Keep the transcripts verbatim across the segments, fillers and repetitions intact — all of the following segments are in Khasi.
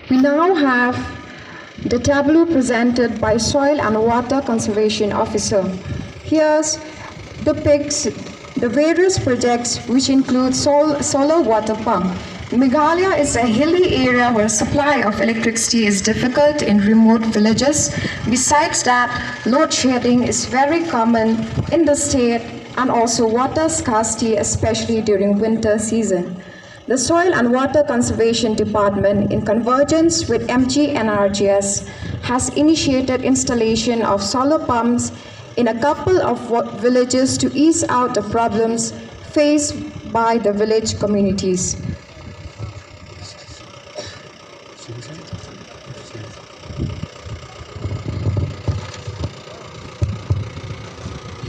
We now have the tableau presented by Soil and Water Conservation Officer. Here's depicts the various projects, which include sol- solar water pump. Meghalaya is a hilly area where supply of electricity is difficult in remote villages. Besides that, load shedding is very common in the state and also water scarcity, especially during winter season. The Soil and Water Conservation Department, in convergence with M G N R G S, has initiated installation of solar pumps in a couple of wa- villages to ease out the problems faced by the village communities.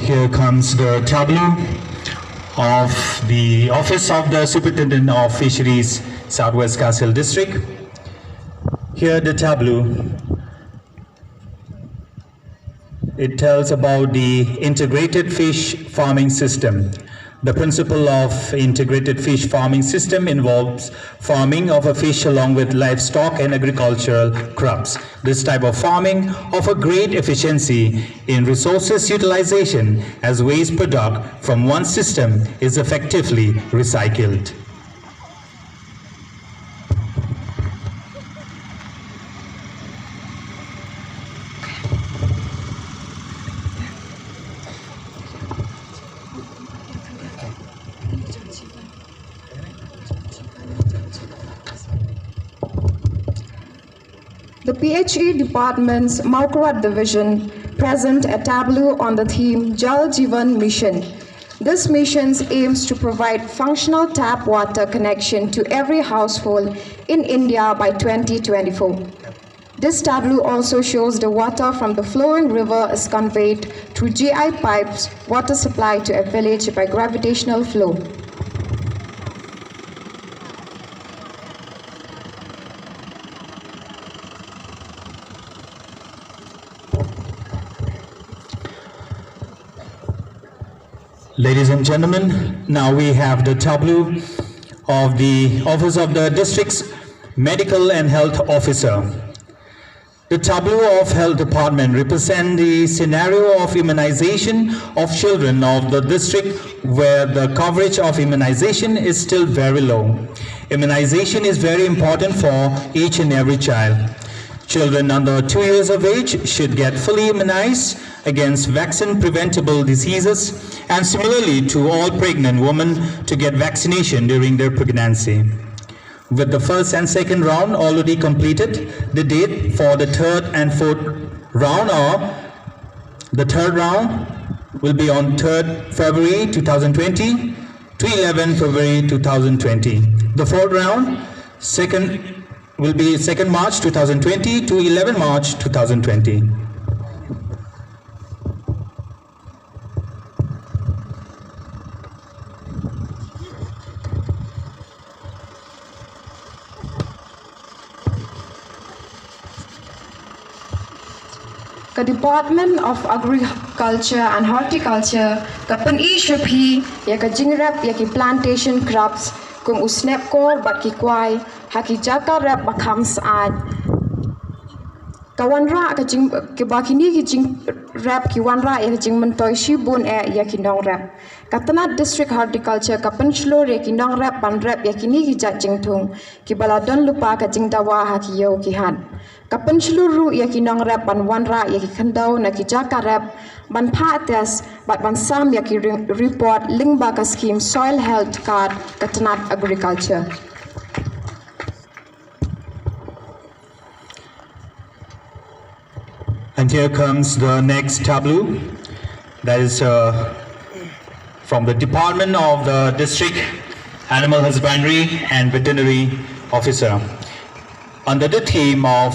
Here comes the tableau of the Office of the Superintendent of Fisheries, Southwest Khasi Hills District. Here the tableau, it tells about the integrated fish farming system. The principle of integrated fish farming system involves farming of a fish along with livestock and agricultural crops. This type of farming offer great efficiency in resources utilization as waste product from one system is effectively recycled. The P H E department's Mawkyrwat division present a tableau on the theme Jal Jeevan Mission. This mission aims to provide functional tap water connection to every household in India by twenty twenty-four. This tableau also shows the water from the flowing river is conveyed through G I pipes, water supply to a village by gravitational flow. Ladies and gentlemen, now we have the tableau of the Office of the District's Medical and Health Officer. The tableau of Health Department represent the scenario of immunization of children of the district where the coverage of immunization is still very low. Immunization is very important for each and every child. Children under two years of age should get fully immunized against vaccine preventable diseases, and similarly to all pregnant women to get vaccination during their pregnancy. With the first and second round already completed, the date for the third and fourth round are, the third round will be on third February two thousand twenty to eleven February two thousand twenty. The fourth round, second, will be second March two thousand twenty to eleven March two thousand twenty. Ka Department of Agriculture and Horticulture ka pyni sha phi ïa ka jingrep ïa ki plantation crops kum u snepkor bad ki kwai ha ki jaka rep ba kham syaid. Ka wanrah ka jing, kiba kine ki jingrep ki wanrah ïa ka jingmyntoi shibun eh ïa ki nongrep. Ka tnat District Horticulture ka pynshlur ïa ki nongrep ban rep ïa kine ki jait jingthung kiba la don lypa ka jingdawa ha ki ïew ki hat. Ka pynshlur ruh ïa ki nongrep ban wanrah ïa ki khyndew na ki jaka rep, ban phah test bad ban sam ïa ki ri-, report lyngba ka skhim Soil Health Card ka tnat Agriculture. And here comes the next tableau. That is, uh, from the Department of the District Animal Husbandry and Veterinary Officer, under the theme of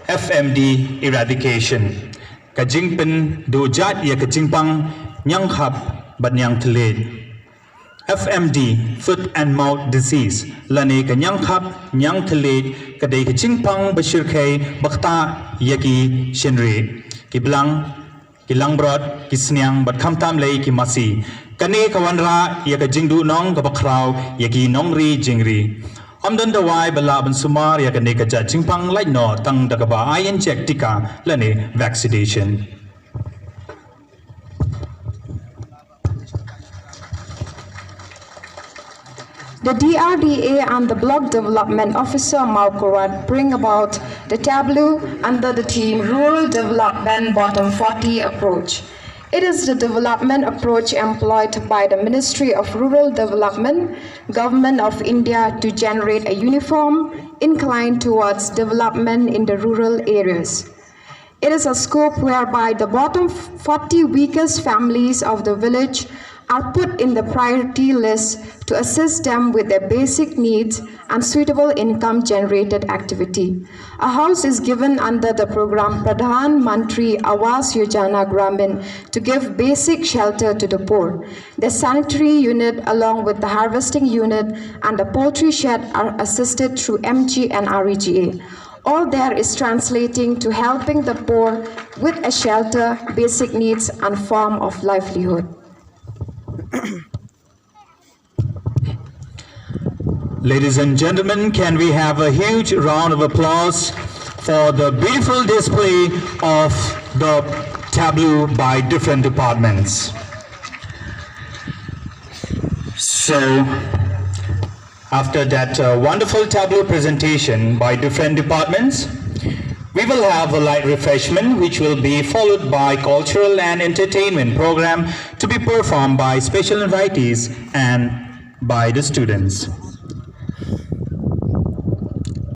F M D eradication. Ka jingpynduh jait ïa ka jingpang ñiangkhap bad ñiangthylliej. F M D, foot and mouth disease, lane ka ñiangkhap ñiangthylliej, ka dei ka jingpang ba shyrkhei ba ktah ïa ki shynrieh, ki blang, ki langbrot, ki sniang bad khamtam lei ki masi. Kane ka wanrah ïa ka jingduhnong kaba khraw ïa ki nongri jingri. Ym don dawai ba lah ban sumar ïa kane ka jait jingpang lait noh tang da kaba ai inject tika lane vaccination. The D R D A and the Block Development Officer Mawkyrwat bring about the tableau under the theme Rural Development Bottom forty Approach. It is the development approach employed by the Ministry of Rural Development, Government of India, to generate a uniform incline towards development in the rural areas. It is a scope whereby the bottom forty weakest families of the village are put in the priority list to assist them with their basic needs and suitable income generated activity. A house is given under the program Pradhan Mantri Awas Yojana Gramin to give basic shelter to the poor. The sanitary unit, along with the harvesting unit and the poultry shed, are assisted through M G and R E G A. All there is translating to helping the poor with a shelter, basic needs, and form of livelihood. Ladies and gentlemen, can we have a huge round of applause for the beautiful display of the tableau by different departments? So, after that uh, wonderful tableau presentation by different departments, we will have a light refreshment which will be followed by cultural and entertainment program to be performed by special invitees and by the students.